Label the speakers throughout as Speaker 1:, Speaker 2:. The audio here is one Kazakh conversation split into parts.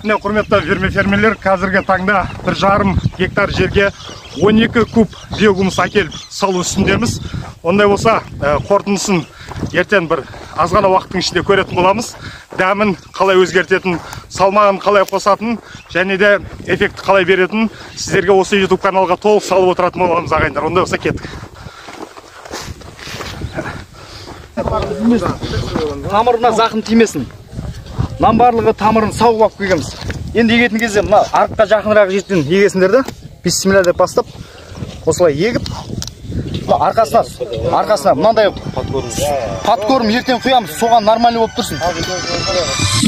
Speaker 1: Міне, құрметті фермерлер, қазіргі таңда 1,5 гектар жерге 12 куб биогумус әкеліп салу үстіндеміз. Ондай болса, қорытындысын ертең бір аз ғана уақыттың ішінде көретін боламыз. Дәмін қалай өзгертетін, салмағын қалай қосатын, және де эффекті қалай беретін сіздерге осы YouTube каналға толық салып отыратын боламыз, ағайындар. Ондай болса кеттік.
Speaker 2: Тамырына зақым тимесін. Мынаның барлығы тамырын сауып алып келгенбіз. Енді егетін кезде мына арыққа жақынырақ жерден егесіңдер де, бисмилля деп бастап, осылай егіп, мына арқасына мынандай подкорм ертең құямыз, соған нормальный болып тұрсын.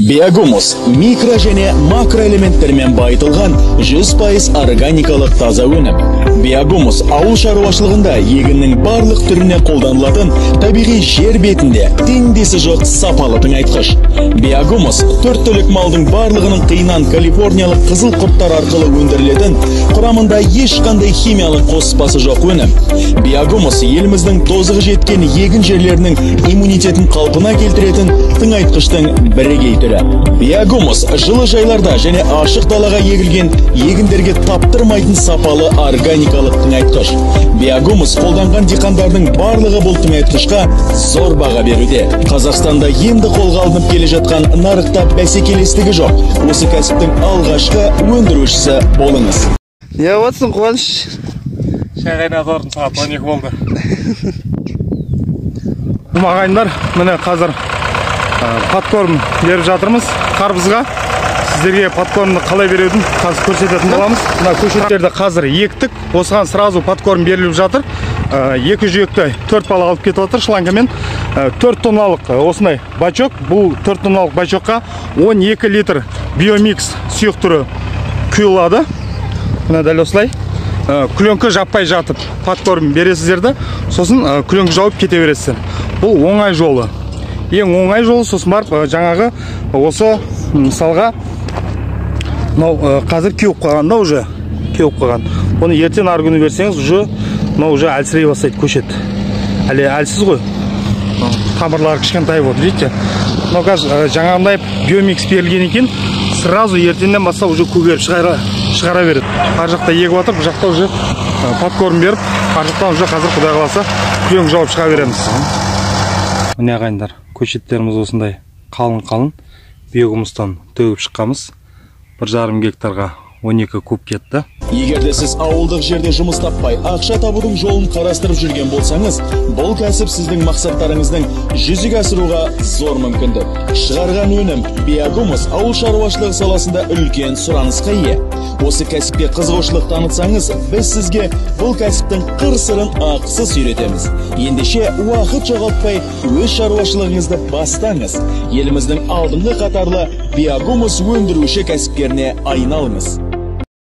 Speaker 3: Биогумус микро және макроэлементтермен байытылған 100% органикалық таза өнім. Биогумус ауыл шаруашылығында егіннің барлық түріне қолданылатын табиғи жер бетінде теңдесі жоқ сапалы тыңайтқыш. Биогумус төрт түлік малдың барлығының қиынан калифорниялық қызыл құрттар арқылы өндірілетін, құрамында ешқандай химиялық қоспасы жоқ өнім. Биогумус еліміздің тозығы жеткен егін жерлерінің иммунитетін қалпына келтіретін тыңайтқыштың бірегей түрі. Биогумус жылы жайларда және ашық далаға егілген егіндерге таптырмайтын сапалы органикалық тыңайтқыш. Биогумус қолданған диқандардың барлығы бұл тыңайтқышқа зор баға беруде. Қазақстанда енді қолға алынып келе жатқан нарықта бәсекелестігі жоқ. Осы кәсіптің алғашқы өндірушісі болыңыз.
Speaker 4: Не отырсың, Қуаныш?
Speaker 1: Шай қайнатып отырмын, сағат 12 болды. Ағайындар, міне қазір подкорм беріп жатырмыз қарбызға. Сіздерге подкормды қалай берудің қазір көрсететін боламыз. Мына көшеттерді қазір ектік, осыған сразу подкорм беріліп жатыр. Екі жүйекті 4 бала алып кетіп отыр шлангамен. 4 тонналық осындай бачок. Бұл 4 тонналық бачокқа 12 литр биомикс сұйық түрі құйылады. Мына дәл осылай. Күленкі жаппай жатып подкорм бересіздер де, сосын күленкі жауып кете бересіздер. Бұл оңай жолы. Ең оңай жолы. Сосын барып жаңағы осы мысалға мынау қазір кеуіп қалған да, уже кеуіп қалған. Оны ертең арғы күні берсеңіз, уже мынау уже әлсірей бастайды көшет. Әлі әлсіз ғой. Тамырлары кішкентай болды, видите? Мынау қазір жаңағындай биомикс берілген екен, сразу ертеңнен бастап уже көгеріп шығара береді. Ар жақта егіп жатыр, бұл жақта уже подкорм беріп, ар жақтан уже қазір құдай қаласа күреңгі жауып шыға береміз. Міне ағайындар, көшеттеріміз осындай қалың-қалың биогумустан төгіп шыққанбыз. 1,5 гектарға 12 куб кетті.
Speaker 3: Егер де сіз ауылдық жерде жұмыс таппай, ақша табудың жолын қарастырып жүрген болсаңыз, бұл кәсіп сіздің мақсаттарыңыздың жүзеге асыруға зор мүмкіндік. Шығарған өнім биогумус ауыл шаруашылығы саласында үлкен сұранысқа ие. Осы кәсіпке қызығушылық танытсаңыз, біз сізге бұл кәсіптің қыр-сырын ақысыз үйретеміз. Ендеше уақыт жоғалтпай өз шаруашылығыңызды бастаңыз. Еліміздің алдыңғы қатарлы биогумус өндіруші кәсіпкеріне айналыңыз.